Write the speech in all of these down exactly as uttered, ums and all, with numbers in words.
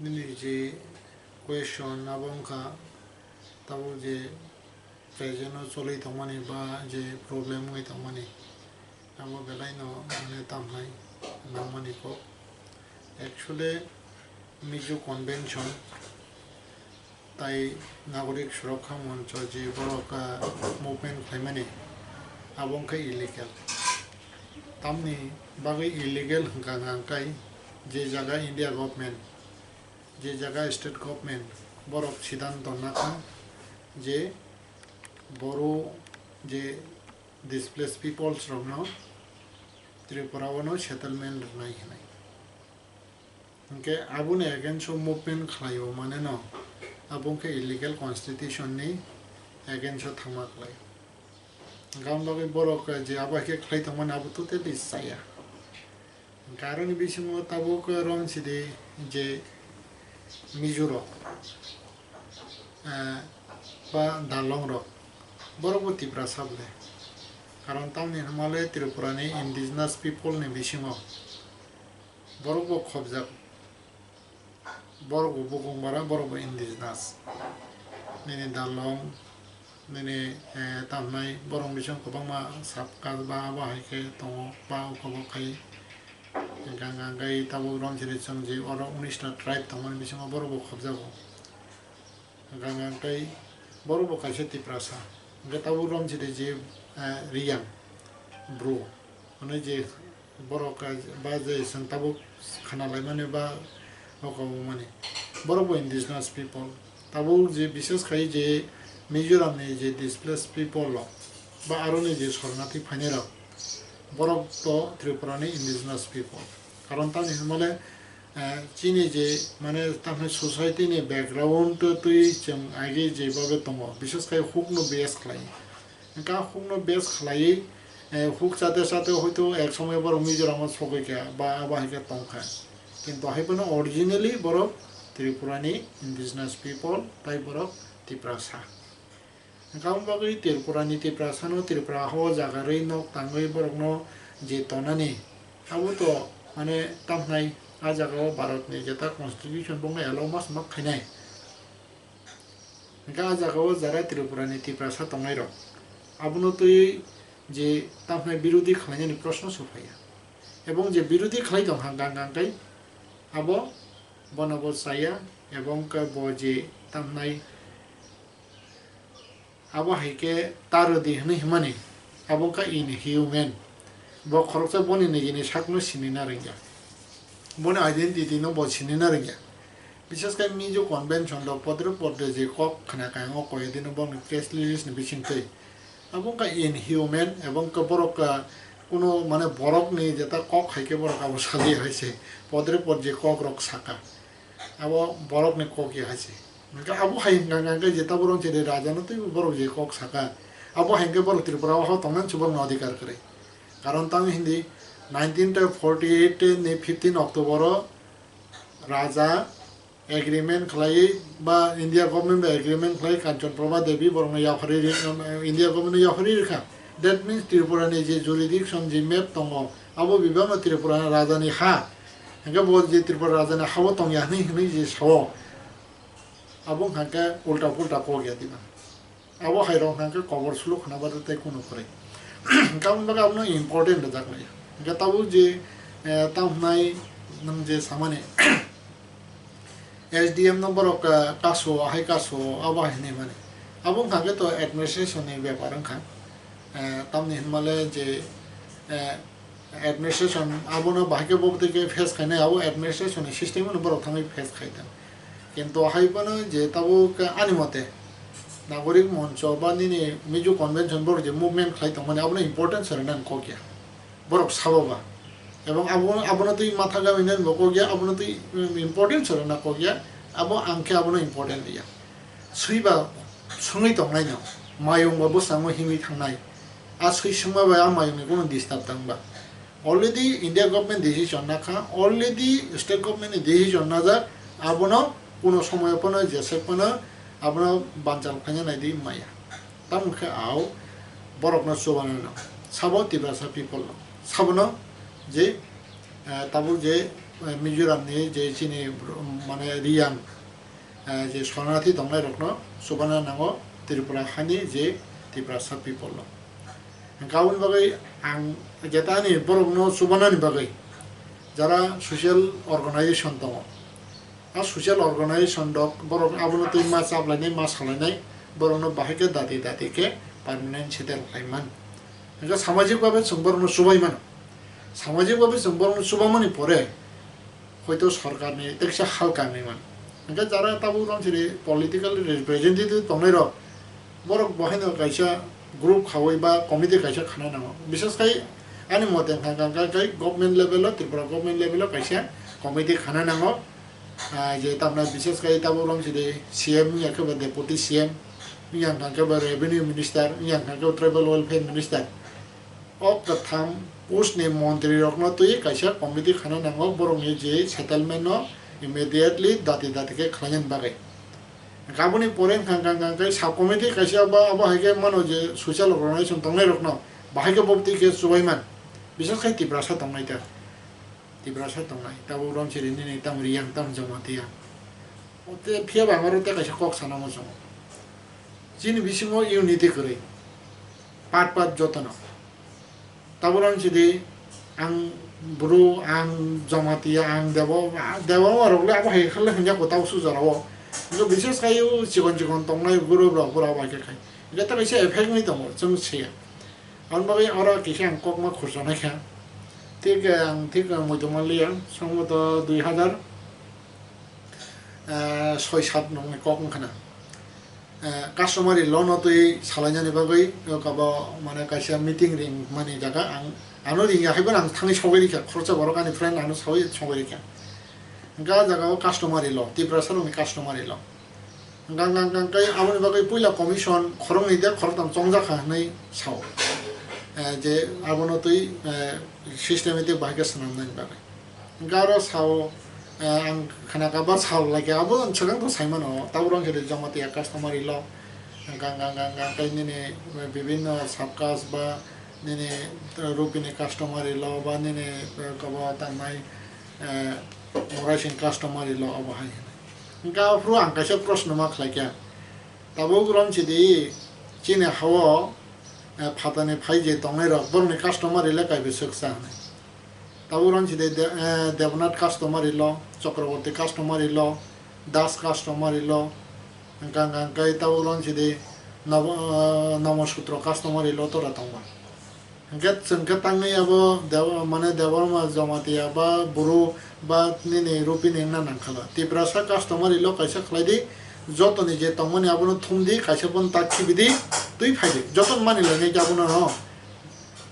Nini je question abo wngkha, tabuk je present o choli tongmani ba je problem wngwi tongmani, abo belai no mane tamnai nangmani kok. Actually, Mizo Convention tai Nagorik Surokha Moncho je borok, ah, movement khlaimani, abo wngkha illegal. Tamni bagwi illegal hwnkha hwnkha khe je jaga India government, je jaga state government borok siddhanto nakha je Boro je displaced peoples rokno Tripura o no settlement rwnai hinwi. Hinkhe aboni against o movement khlaio mane no, abo wngkha illegal constitution ni against o thangma khlai. Hinkhe aboni bagwi borok je abo hai khe khlai tongmani abo totally chaya. Hinkhe aroni bisingo tabuk romsidi je Mizo rok, eh, ba Dalong rok, borok bo Tiprasa bole. Karon tamni hwnmale Tripura ni indigenous people ni bisingo borok bo khobjak. Borok bo bukung bara, borok bo indigenous. Nini Dalong, nini, eh, tamnai borok bising kwbangma sub caste ba abo hai khe tongo, ba ukobo khai. Hinkha hinkha khe tabuk romsidi chwng je oro unis ta tribe tongmani bisingo borok bo khobjago. Hinkha hinkha khe borok bo kaisa Tiprasa. Hinkhe tabuk romsidi je, eh, Riyang bru. Hwnwi je borok ka-, ba je chwng tabuk khna laimani ba rokobomani, borok bo indigenous people. Tabuk je bishes khai je Mizoram ni je displaced people rok ba aroni je sornathi phainai rok, borok to Tripura ni indigenous people. Karon tamni hwnmale, eh, chini je mane tamni society ni background twi chwng age je babe tongo, bishes khai huk no base khlai. Hinkhe hukno base khlaiwi, eh, huk chate chate hoito ek somoy borok Mizoram o sogwi kha ba abo hai khe tong kha. Kintu hai phano originally borok Tripura ni indigenous people, tai borok Tiprasa. Hinkhe aboni bagwi Tripura ni Tiprasa no Tripura ha o jaga rwi nok tangwi borok no je tonani, abo to mane tamhnai a jaga o Bharat ni jeta constitution bongno allow mas mak khainai. Hinkhe a jaga o jara Tripura ni Tiprasa tongnai rok abono twi je tamhnai birodhi khlainani proshno se phaiya. Ebong je birodhi khlai tong kha gang gang khe abo bono bo chaya, ebong khe bo je tamhnai abo hai khe ta rwdi hwnwi hwnmani, abo wngkha inhuman. Bo khoroksa boni nijini sakno sinina rwngya, boni identity no bo sinina rwngya. Bishes khe Mizo Convention rok podre podre je kok khna kha, o koi dino boni press release ni bisingtwi. Abo wngkha inhuman, ebong khe borok, ah, kuno mane borok ni jeta kok hai khe borok abo saliya hai se, podre pod je kok rok saka. Abo borok ni kok ya hai se. Hingke abo hai hingka hingka khe je tabuk rong chini raja no tei borok je kok saka. Abo hai hingke borok Tripura o tongmani se borok no adhikar kwrwi. Karon tamo hindi nineteen forty eight ni fifteen October o raja agreement khlaiwi ba India government bai agreement khlai Kanchan Prabha Devi borok no yapharwi ri-, India government no yapharwi rwkha. That means Tripura ni je jurisdiction je map tongo abo bebak no Tripura raja ni ha. Hingke bo je Tripura raja ni ha o tongya hinwi hinwi je sao. Abo wngkha khe ulta pulta kok ya diba. Abo hai rok wngkha khe kobor suluk khna bade tei kunu kwrwi. Tamoni bagwi abono important rwjak lai. Hingke tabuk je, eh, tamo hwnai nwng je samani S D M no borok, eh, kaso, hai kaso, abo hai hinwi mani. Abo wngkha khe to administration ni bepar wngkha. Eh, tamni hinmale je, eh, administration abono bahai khe bo tei khe face khainai, abo administration ni system no borok thangwi face khai tong. Kintu hai phano je tabuk ani mote nagorik moncho ba nini Mizo convention borok je movement khlai tongmani abono importance rwna kok ya borok sabo ba, ebong abo, abono twi matha gawi nani bo kok ya, abono twi, um, importance rwna kok ya, abo ang khe abono important ya. Swiba swngwi tongnaino, mayung bo bwskango himwi thangnai. A swi swngma bai a mayungni kunu disturb tang ba. Already India government decision nakha, already state government ni decision najak, abono kuno somoyo phano jesek phano abono banchal khaina naidi maya. Tamo khe ao borokno chubanano, sabo Tiprasa people no, sabono je, eh, tabuk je, eh, Mizoram ni je chini, um, mane Riyang, eh, je shoranathi tongnai rokno chubana nango Tripura hani je Tiprasa people rok. Hwnkhe aboni bagwi ang jeta ani borokno chubanani bagwi jara social organization tongo. A social organization rok borok abono twi ma chaplainai, ma salainai, borokno bahai khe dati dati khe permanent settle khlai man. Hwnkhe samajik babe chwng borokno chubai mano. Samajik babe chwng borokno chubamani pore hoito sorkarni teksa halka wngwi mano. Hwnkhe jara tabuk romsiri political representative tongnai rok, borok bo haino kaisa group khaui ba committee kaisa khana nango. Bishes khai ani mote hwnkha hwnkha khai government level o, Tripura government level o kaisa committee khana nango. Ah, je tamna bishes khai tabuk romsiri C M wngya khe ba deputy C M, wngya hwnkha khe ba revenue minister, wngya hwnkha khe ba tribal welfare minister. O kwtham post ni montri rokno twi kaisa committee khana nango, borokni je settlement no immediately dati dati khe khlainani bagwi. Aboni pore wngkha, wngkha, wngkha khe sub committee kaisa abo, abo hai khe mano je social organization tongnai rokno bahai khe bo twi khe chubai man, bishes khai Tiprasa tongnai ta, Tiprasa tongnai, tabuk romsiri nini tamo Riyang tamo Jamatia. O te phiya ba aro te kaisa kok sana muchungo. Chini bisingo unity kwrwi. Part part jotono. Tabuk romsidi ang Bru, ang Jamatia, ang Debo, Debbarma rok le abo hai khe le hwnjak ko tau su jora o. Hwnkhe bishes khai o chikon chikon tongnai group rok pura bai khe khai. Hwnkhe ta kaisa effect wngwi tongo, chwng siya. Aboni bagwi oro kisa ang kokma khurchonai kha. Thik, eh, ang thik, eh, muitu manliya, songboto dui hazar, eh, soi sat nokni kok wngkha na. Eh, customary law no twi salainani bagwi, eh, kabo, mane, kaisa meeting ring mani jaga ang, ano ringya hai bono ang thangwi sogwi rikha, khoroksa borok ani friend ano sawi sogwi rikha. Hwnkhe ah jaga o customary law, Tiprasa rokni customary law. Hwnkha, hwnkha, hwnkha khe aboni bagwi puila commission khoroknwi de khoroktham chongjak kha hwnwi sao. Eh, je abono twi, eh, systematic bahai khe swnamnani bagwi. Hwnkhe aro sao, eh, ang khna kha ba sao lai khe abo ang swkang to sai mano, tabuk rang khe Jamatia customary law, hwnkha, hwnkha, hwnkha, hwnkha khe nini bibinno sub caste ba nini Rupini customary law ba nini, eh, kobo tangnai, eh, Murasing customary law abo hai hwnwi. Hwnkhe aphuru ang kaisa proshno ma khlai kha, tabuk romsidi chini ha-o, eh, phatani phai je tongnai rok borokni customary le kaibo swksa hwnwi. Tabuk romsidi De-, eh, Debnath customary law, Chakraborty customary law, Das customary law, hwnkha hwnkha khe tabuk romsidi Nabo-, eh, Namosutro customary law tora tongba. Hwnkhe chwng khe tangwi abo Deb-, mane Debbarma Jamatia ba Bru ba nini Rupini wngna nangkha ba. Tiprasa customary law kaisa khlai di, jotoni je tongmani abono thum di, kaisa bono tak khibi di, twi phai di. Jotono mani lainai khe abono no.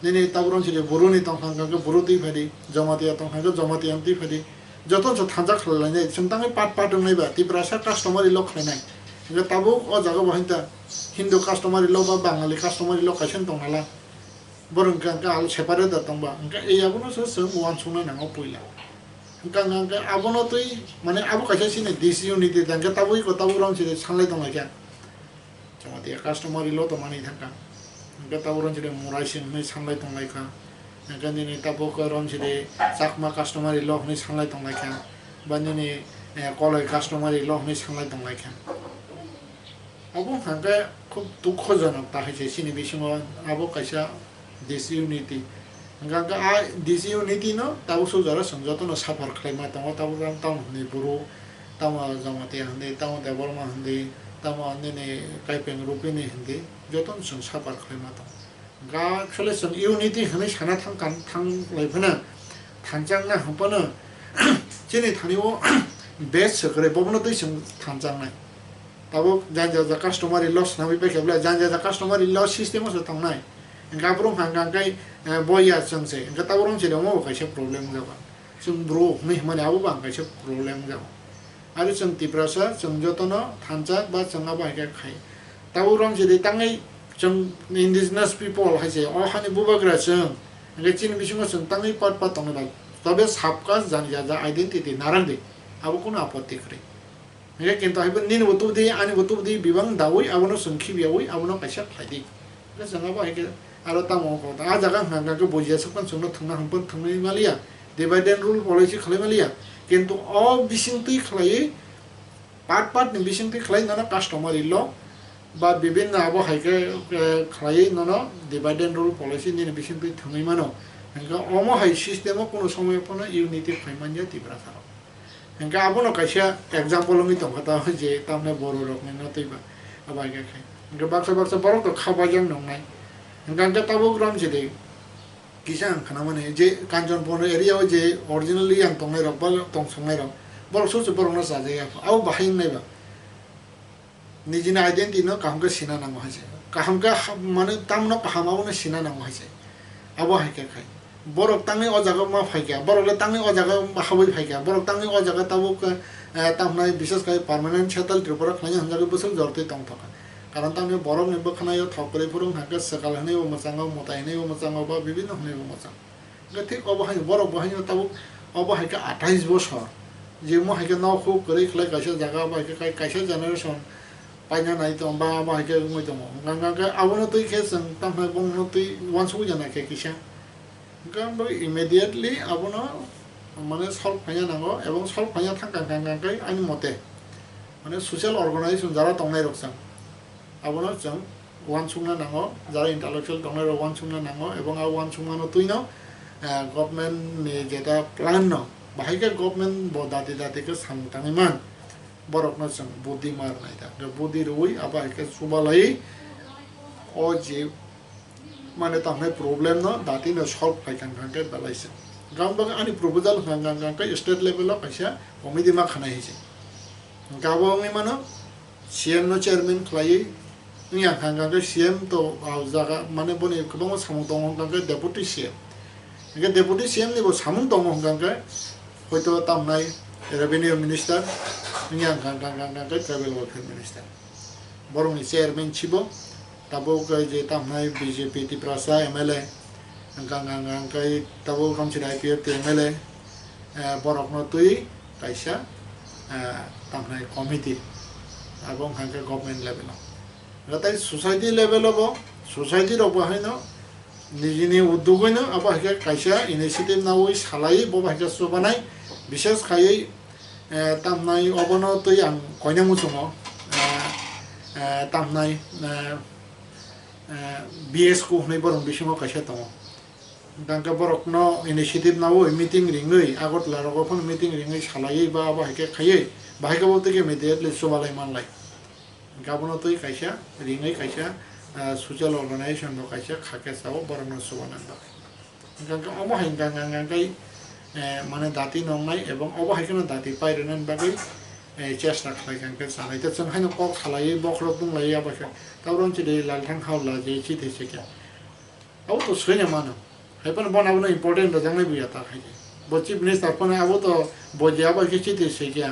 Nini tabuk romsidi Bru ni tongkha hwnkha khe Bru twi phai di, Jamatia tongkha khe Jamatia twi phai di. Jotono se thansa khlai lainai, chwng tangwi part part wngnai ba, Tiprasa customary law khlainai. Hwnkhe tabuk o jaga bo hain ta Hindu customary law ba Bangali customary law kaisa wng tong nala. Borok hwnkhe, hwnkhe al separate da tongba. Hwnkhe ei abono se chwng uansuknai nango puila. Hwnkhe, hwnkhe abono twi, mane abo kaisa chini disunity da, hwnkhe tabuk iko tabuk romsidi sanlai tonglaikha. Jamatia customary law to manwi thangkha. Hwnkhe tabuk romsidi Murasing hwnwi sanlai tonglaikha. Hwnkhe nini tabuk romsidi Chakma customary law hwnwi sanlai tonglaikha. Ba nini, eh, Koloi customary law hwnwi sanlai tonglaikha. Abo hwnkha khe khub dukhojonok ta hai se chini bisingo abo kaisa disunity. Hwnkha khe a disunity no tabuk suk jora chwng jotono suffer khlaima tongo, tabuk ang tamo hwnwi Bru, tamo Jamatia hwnwi, tamo Debbarma hwnwi, tamo nini Kaipeng Rupini hwnwi, jotono chwng suffer khlaima tongo. Ga actually chwng unity hwnwi sana thang kan, thang lai phano thanchang na hwn phano chini thani o base swkre bobono twi chwng thanchang nai. Tabuk jang jang jang customary law swnamwi pai khe bwle jang jang jang customary law system o se tong nai. Hwnkhe aphuru hwnkha hwnkha khe, eh, bo ya chwng se. Hwnkhe tabuk rong se rwma bo kaisa problem wngjago. Chwng bro hwnwi hwnmani abo bo ang kaisa problem wngjago. Aro chwng Tiprasa, chwng jotono thansa ba chwng abo hai khe khai. Tabuk rong se de tangwi chwng indigenous people hai se, o hani bubagra chwng. Hwnkhe chini bisingo chwng tangwi pat pat tongwi bai. Tobe sub caste jani jaja identity narang de. Abo kunu apotti kwrwi. Hingke kintu haibo nini bo tubudi, ani bo tubudi, bibang dawi, abono chwng khibiyawi, abono kaisa khlaidi. Hingke chwng abo haikhe aro tamo wngkha, ah jaga hwnkha hwnkhe bujiya swkang chwngno thwngna hwnphano thwngwi maliya, divide and rule policy khlai maliya, Kintu o bisingtwi khlaiwi, part part ni bisingtwi khlai nono customary law ba bibinno abo hai khe, eh, khlaiwi nono divide and rule policy nini bisingtwi thwngwi mano. Hwnkhe omo hai system o kunu somoy phano unity phai manya Tiprasa rok. Hwnkhe abono kaisa example wngwi tongkha ta je tamni Boro rokni no twiba abo hai khe khai. Hwnkhe baksa baksa borok to kha bajang nongnai. Hwnkhe ang khe tabuk rom chidi. Kisa ang khnamani je Kanchanpur area o je originally ang tongnai rok ba tongsongnai rok, borok sosi borok no chajak ya, abo bahai wngnai ba nijini identity no kaham khe sina nango hai se, kaham khe ha-, mane tamno kaham abono sina nango hai se, abo hai khe khai borok tangwi o jaga ma phai kha, borok le tangwi o jaga habwi phai kha, borok tangwi o jaga tabuk, eh, tamhnai bises khai permanent settle Tripura khlaina hamjagwi bwswk jortwi tongthokha. Karon tamni borokni bwkhanaio thok kwrwi phuru wngkha khe swkal hwnwibo mwchango, mwtai hwnwibo mwchango, ba bibinno hwnwibo mwchango. Hwnkhe thik obo hai borok bo haino tabuk obo hai khe athais bosor. Je omo hai khe nok huk kwrwi khlai kaisa jaga, obo hai khe kai-, kaisa generation paina nai tong ba obo hai khe wngwi tongo. Hwnkha hwnkha khe abono twi khe chwng tamo hai bono twi uansukya nai khe kisa. Hwnkhe ang bagwi immediately abono mane solve khaina nango, ebong solve khaina thangkha hwnkha hwnkha khe ani mote mane social organization jara tongnai rok chwng abono chwng uansukna nango, jara intellectual tongnai rok uansukna nango, ebong a uansukmano twino, eh, government ni jeta plan no bahai khe government bo dati dati khe samung tangwi man, borokno chwng budi ma rwnai da, hwnkhe budi rwui abo hai khe chubalai o je mane tamo hai problem no dati no solve khai kha hwnkha khe belai se. Gam bagwi ani proposal hwnkha hwnkha khe state level o kaisa committee ma khanai hai se. Hwnkhe abo wngwi mano C M no chairman khlaiwi wngya hwnkha hwnkha khe C M to o jaga mane boni kwbangma samung tongo hwnkha khe deputy C M. Hwnkhe deputy C M ni bo samung tongo hwnkha khe hoito tamnai revenue minister wngya hwnkha hwnkha khe tribal welfare minister. Borokni chairman chibo tabuk je tamnai B J P Tiprasa M L A, hwnkha hwnkha khe tabuk Ramchira I P F T M L A, eh, borokno twi kaisa, eh, tamnai committee abo wngkha khe government level o. Hwnkhe tai society level o bo, society rok bo haino nijini uddogoi no abo hai khe kaisa initiative nawi salai bo bai khe chubanai, bishes khaiwi, eh, tamnai obono twi ang koina muchungo, eh, eh, tamnai, eh, eh, B S K hwnwi borok bisingo kaisa tongo. Hwnkhe borokno initiative nawi meeting ringwi Agartala rogo phano meeting ringwi salaiwi ba abo hai khe khaiwi bahai khe bo twi khe immediately chubalai manlai. Hwnkhe abono twi kaisa ringwi kaisa, ah, social organization bo kaisa kha khe sao borokno chubanani bagwi. Hwnkhe omo hai hwnkha hwnkha khe, eh, mane dati nongnai ebong obo hai kheno dati pai rwnani bagwi, eh, chesta khlai kha hwnkhe chanai. Tei chwng haino kok salaiwi bokhorok tonglaiwi abo khe tabuk chini Lalthang Haola je chithi se khe. Abo to swina mano. Hai phano bono abono important rwjaknai buya ta hai khe. Bo chief minister phano abo to bo je abo khe chithi swi khe.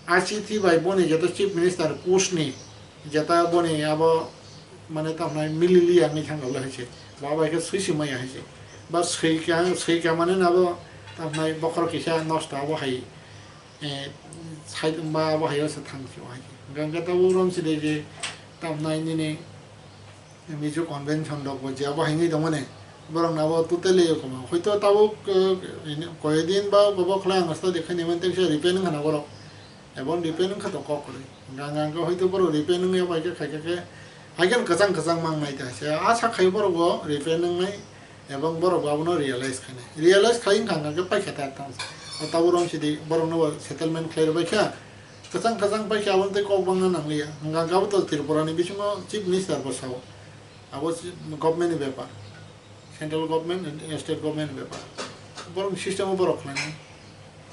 A chithi bai boni jeto chief minister post ni jeta boni abo mane tamnai milili ya wngwi thangkha le hai se. Bo abo hai khe swi swi maya hai se. Ba swi kha, swi kha mane abo tamnai bokhorok kisa nosto abo hai, eh, side wngba abo hai o se thang si o hai khe. Hwnkhe tabuk rom si de je tamnai nini Mizo convention rok bo je abo hai wngwi tongmani, borok no abo totally kwma. Hoito tabuk, eh, ini koi din ba gobo khlai ang study khainai mani tei kisa repair wngkha na borok. Ebong repair wngkha to kok kwrwi. Hwnkha hwnkha khe hoito borok repair wngwi abo hai khe khai kha khe, hai khe kwchang kwchang mang nai ta se. A sak khai borok bo repair wngnai, ebong borok bo abono realize khainai. Realize khai wngkha hwnkha khe paikha ta tang. O tabuk rom sidi borok no bo settlement khlai rwbai kha. Kwchang kwchang pai khe aboni tei kok bangna nangliya. Hwnkha khe abo to Tripura ni bisingo chief minister bo sao. Abo si government ni bepar, central government and state government ni bepar. Borok ni system o borok khlainai.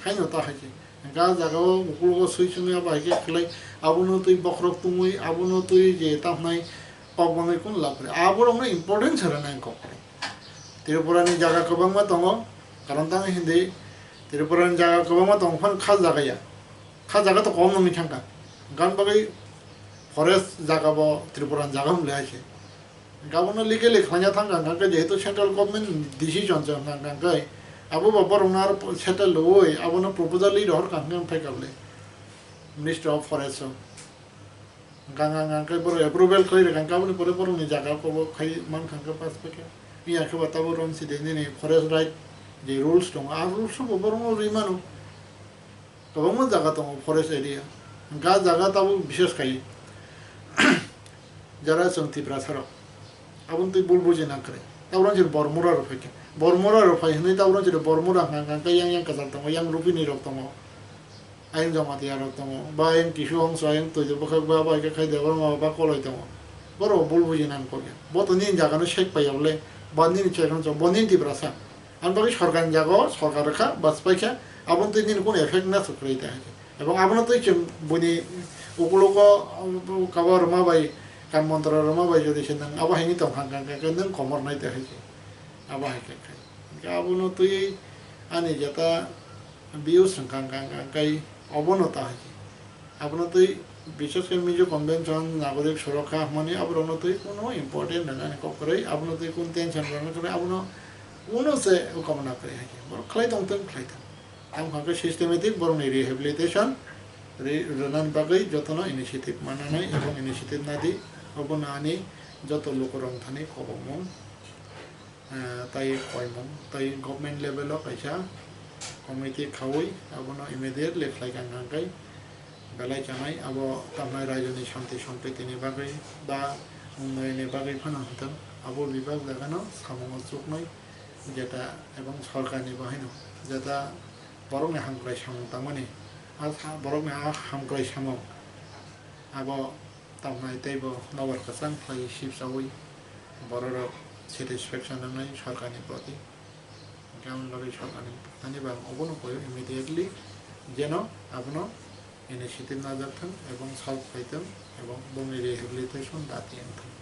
Haino ta hai khe. Hwnkha ah jaga o ukologo swi swnwi abo hai khe khlai, abono twi bokhorok tungwi, abono twi je tamo hwnai kok bangwi kunu lab kwrwi. Aborok no importance rwnai kok kwrwi. Tripura ni jaga kwbangma tongo, karon tamo hindi Tripura ni jaga kwbangma tong phano kha jaga ya, kha jaga to kom wngwi thangkha, gan bagwi forest jaga bo Tripura ni jaga wng le hai se. Gabon no legally khlaina thangkha, hwnkhe jehetu central government ni decision se hwnkha hwnkhe abo bo borok no aro settle rwui abono proposal ri rohor kha hwnkhe phai kha bwle Ministry of Forest o. Hwnkha hwnkhe borok approval khlai rwkha hwnkhe aboni pore borok ni jaga kobo khai mankha hwnkhe pass paikha. Iya khe bo tabuk rom si de nini forest right je rules tongo, a rules bo borok no rwi mano. Kwbangma jaga tongo forest area, hwnkhe ah jaga tabuk bises khai jara chwng Tiprasa rok aboni twi bul buji nang kwrwi. Tabuk chwng Bormura rok phaikha, Bormura rok phai hwnwi tabuk chwng Bormura hwnkha hwnkha yang yang kwchar tongo, yang Rupini rok tongo, ayang Jamatia rok tongo, ba ayang Kisu Hongso, ayang Toido Bwkhak, ba bai khe khai Debbarma ba Koloi tongo. Borok bul buji nang kokya. Bo to nini jaga no sek pai ya bole, ba nini chekang chok, bo nini Tiprasa. Ang bagwi sorkar ni jaga o sorkar rwkha, bus paikha, aboni twi nini kunu effect na swk kwrwi ta hai. Ebong abono twi chwng buini ukulugo kabo rwma bai, kam montra rwma bai jodi se nwng abo haini tong kha, kha, kha, kha, nwng komor nai ta hai se. Abo hai khe khai. Hwnkhe abono twi ani jeta views wng kha, kha, kha, kha, obono ta hai se. Abono twi bises khe Mizo Convention, Nagorik Surakha hwnmani aborokno twi kunu important rwnani kok kwrwi, abono twi kunu tension rwnani kwrwi, abono uno se kamna kwrwi hai khe. Borok khlai tong tong, khlai tong. Ang hwnkha khe systematic borokni rehabilitation ri-, rwnani bagwi jotono initiative mananai ebong initiative nadi, obono ani joto lukurok thani kobokmung. Eh, tai koimung, tai government level o kaisa committee khaui abono immediately khlai kha hwnkhe belai chanai abo tamnai raijoni shanti sompritini bagwi ba unnayonni bagwi phano hwnkhe abo bebak jagano samungo chuknwi jeta ebong sorkarni bo haino jeta borokni hamkrai samung tangmani, a sa-, borokni a hamkrai samung abo tamnai teibo nobar kwchang khlai sipchaui bororok satisfaction wngnai sorkarni proti. Hwnkhe aboni bagwi sorkarni thani bo ang obono koyo immediately jeno abono initiative najak thung ebong solve khai thung ebong bongni rehabilitation dati wng thung.